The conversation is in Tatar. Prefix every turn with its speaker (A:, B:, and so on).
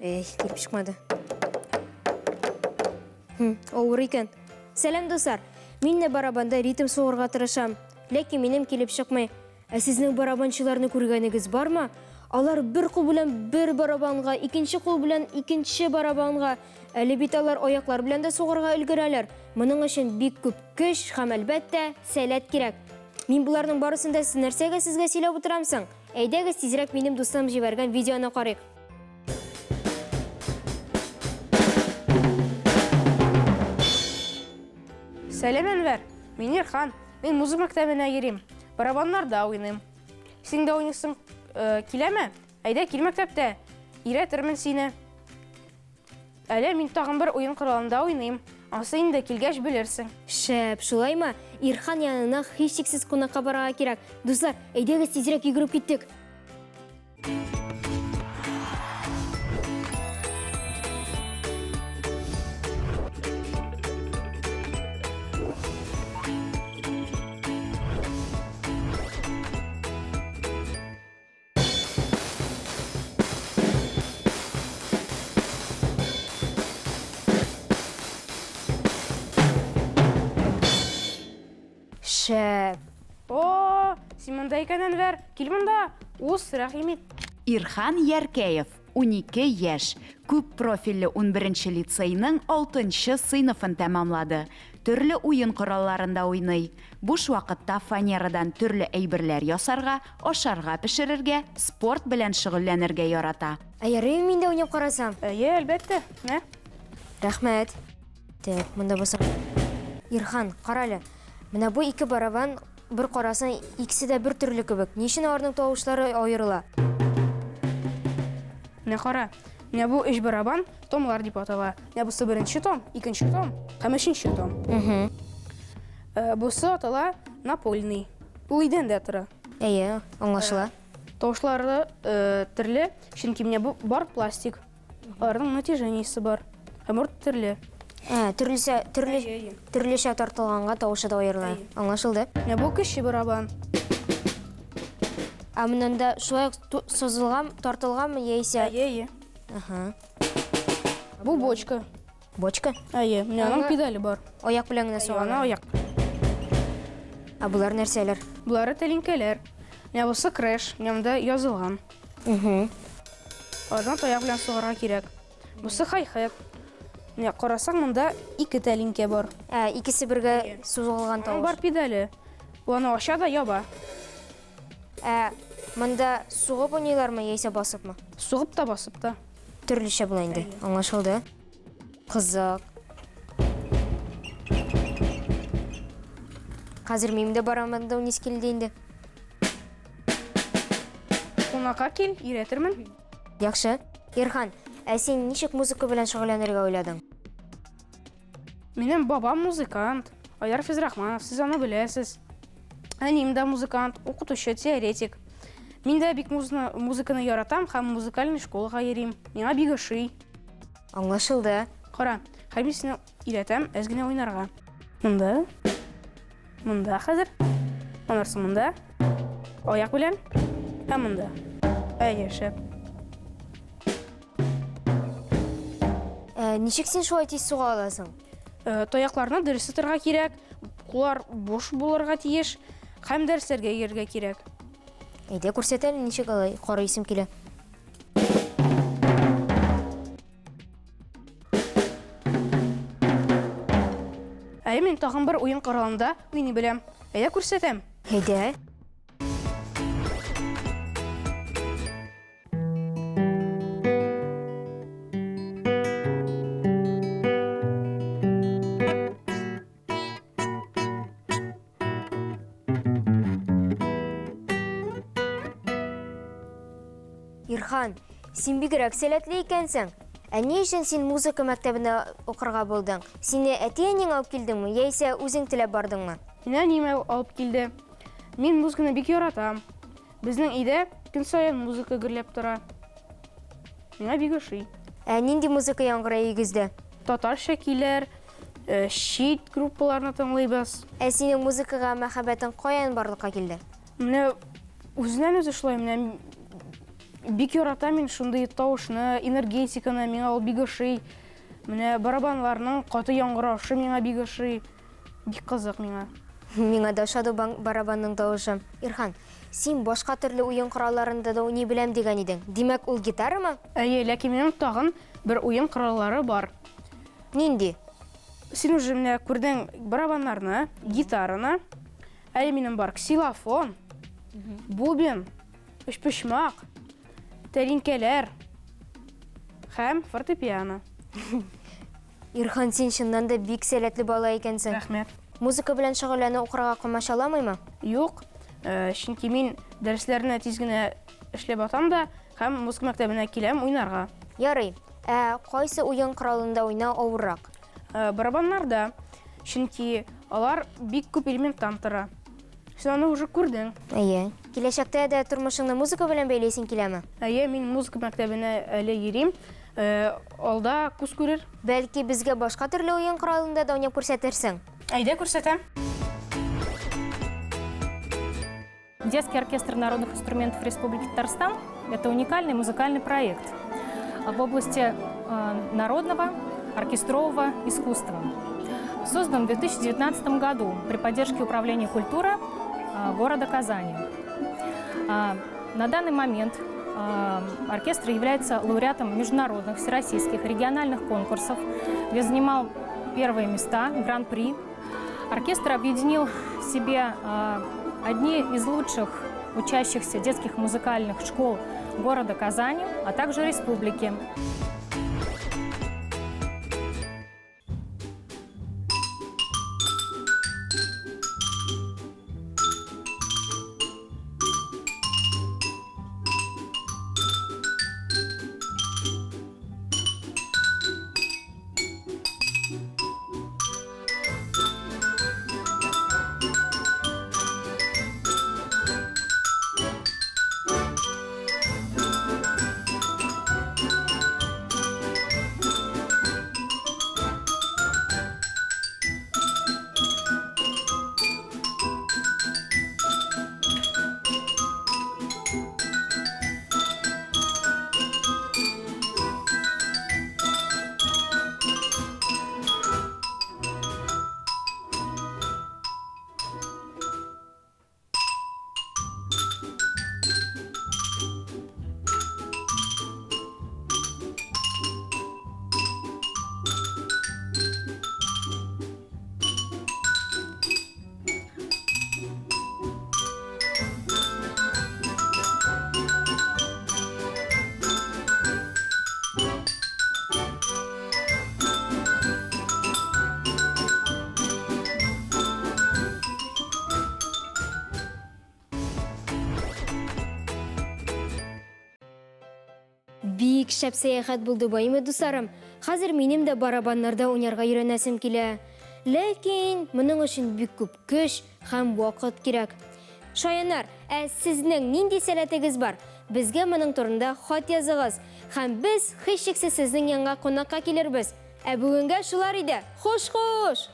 A: Эй, килеп чыкмады. Хм, авыр икән. Сәлам, дуслар. Мин дә барабанда ритм сугырга тырышам. Ләкин минем килеп чыкмый. Ә сезнең барабанчыларны күргәнегез бармы? Алар бер кул белән бер барабанга, икенче кул белән икенче барабанга. Әле бит алар аяклар белән дә сугарга өлгерәләр. Моның өчен бик күп көч һәм, әлбәттә, сәләт кирәк. Мин боларның барысын да нәрсәгә сезгә сөйләп утырам соң? Әйдәгез, тизрәк минем дустым җибәргән видеоны карыйк.
B: Сәлам, Әнвәр! Мин Ирхан. Мин музыка мәктәбенә йөрим. Барабаннарда уйныйм. Син дә уйныйсың э, киләме? Әйдә, кил мәктәптә. Өйрәтермен сине. Әле мин тагын бер уен коралында уйныйм. Анысы инде килгәч белерсең.
A: Шәп, шулаймы? Ирхан янына һичшиксез кунакка барырга кирәк. Дуслар, әйдәгез тизрәк йөгереп киттек. Шәп.
B: О, син монда икән, Әнвәр. Кил монда. Уз, рәхим ит.
C: Ирхан Яркәев, 12 яшь, күп профильле унберенче лицейның алтынчы сыйныфын тәмамлады. Төрле уен коралларында уйный. Буш вакытта фанерадан төрле әйберләр ясарга, ашарга пешерергә, спорт белән шөгыльләнергә ярата.
A: Ә ярыймы мин дә уйнап карасам?
B: Әйе, әлбәттә. Мә.
A: Рәхмәт. Так, монда басам. Ирхан, карале. Менә бу ике барабан бер карасаң, икесе дә бер төрле кебек. Ни өчен аларның тавышлары аерыла?
B: Менә кара. Менә бу өч барабан томлар дип атала. Менә бусы беренче том, икенче том һәм өченче том. Э, бусы атала напольный. Ул идәндә тора.
A: Әйе, аңлашыла.
B: Э, тавышлары э, төрле, чөнки менә бу бар пластик. Аларның натяжениесе бар. Һәм ул төрле.
A: Ә, төрлесе, төрле, төрлечә тартылганга тавышы да аерыла. Аңлашылды.
B: Менә бу кече барабан.
A: Ә моннан да шулай ук сузылган, тартылганмы яисә?
B: Әйе, әйе.
A: Ага.
B: Бу бочка.
A: Бочка?
B: Әйе, менә аның педале бар.
A: Аяк белән генә суга.
B: Ана аяк.
A: Ә болар нәрсәләр?
B: Болары тәлинкәләр. Менә бусы крэш, менә монда язылган.
A: Угу.
B: Аларны таяк белән сугарга кирәк. Бусы хай-хет. Менә карасаң, монда ике тәлинкә бар.
A: Ә, икесе бергә сузылган тавыш.
B: Бар педале. Ул аны ача да яба.
A: Ә монда сугып уйныйлармы яисә басыпмы?
B: Сугып та, басып та.
A: Төрлечә була инде. Аңлашылды. Кызык. Хәзер минем дә барамын да уйныйсы килде инде.
B: Кунакка кил, өйрәтермен.
A: Яхшы. Ирхан, ә син ничек музыка белән шөгыльләнергә уйладың?
B: Минем бабам музыкант, Айдар Физрахманов, сез аны беләсез. Әнием дә музыкант, укытучы, теоретик. Мин дә бик музыканы яратам һәм музыкальный школага йөрим. Миңа бик ошый.
A: Аңлашылды.
B: Кара, хәзер мин сине өйрәтәм әз генә уйнарга. Монда. Монда хәзер. Аннан соң монда. Аяк белән. Һәм монда. Әйе, шәп.
A: Ә, ничек син шулай тиз суга аласың?
B: Э, таякларны дөрес тотарга кирәк, куллар буш булырга тиеш һәм дәресләргә йөрергә кирәк.
A: Әйдә, күрсәт әле, ничек алай, карыйсым килә.
B: Әле мин тагын бер уен коралында уйный беләм. Әйдә күрсәтәм.
A: Әйдә. Ирхан, син бигрәк сәләтле икәнсең. Ә ни өчен син музыка мәктәбенә укырга булдың? Сине әти-әниең алып килдеңме, яисә үзең теләп бардыңмы?
B: Мине әнием алып килде. Мин музыканы бик яратам. Безнең өйдә көн саен музыка гөрләп тора. Миңа бик ошый.
A: Ә нинди музыка яңгырый өегездә?
B: Татарча көйләр, э, чит группаларны тыңлыйбыз.
A: Ә синең музыкага мәхәббәтең каян барлыкка килде?
B: Менә Үзеннән үзе шулай менә бик яратам мин шундый тавышны, энергетиканы, миңа ул бик ошый. Менә барабаннарның каты яңгырашы миңа бик ошый. Бик кызык миңа.
A: Миңа да ошады барабанның тавышы. Ирхан, син башка төрле уен коралларында да уйный беләм дигән идең. Димәк, ул гитарамы?
B: Әйе, ләкин минем тагын бер уен кораллары бар.
A: Нинди?
B: Син уже менә күрдең барабаннарны, гитараны. Әле минем бар ксилофон, бубен, өчпочмак, тәлинкәләр һәм фортепиано.
A: Ирхан, син чыннан да бик сәләтле бала икәнсең.
B: Рәхмәт.
A: Музыка белән шөгыльләнү укырга комачауламыймы?
B: Юк, э, чөнки мин дәресләрне тиз генә эшләп атам да һәм музыка мәктәбенә киләм уйнарга.
A: Ярый. Ә кайсы уен коралында уйнау авыррак?
B: Э, барабаннарда, чөнки алар бик күп элементтан тора. Син аны уже күрдең.
A: Әйе. Киләчәктә дә тормышыңны музыка белән бәйлисең киләме?
B: Әйе, мин музыка мәктәбенә әле йөрим. Э, алда күз күрер.
A: Бәлки, безгә башка төрле уен коралында да уйнап күрсәтерсең?
B: Әйдә, күрсәтәм.
D: Детский оркестр народных инструментов Республики Татарстан – это уникальный музыкальный проект в области народного оркестрового искусства. Создан в 2019 году при поддержке Управления культуры города Казани. На данный момент оркестр является лауреатом международных, всероссийских, региональных конкурсов, где занимал первые места, гран-при. Оркестр объединил в себе одни из лучших учащихся детских музыкальных школ города Казани, а также республики.
A: Бик шәп сәяхәт булды бу, әйме, дусларым? Хәзер минем дә барабаннарда уйнарга өйрәнәсем килә. Ләкин моның өчен бик күп көч һәм вакыт кирәк. Шаяннар, ә сезнең нинди сәләтегез бар? Безгә моның турында хат языгыз. Һәм без һичшиксез сезнең янга кунакка килербез. Ә бүгенгә шулар иде. Хуш-хуш!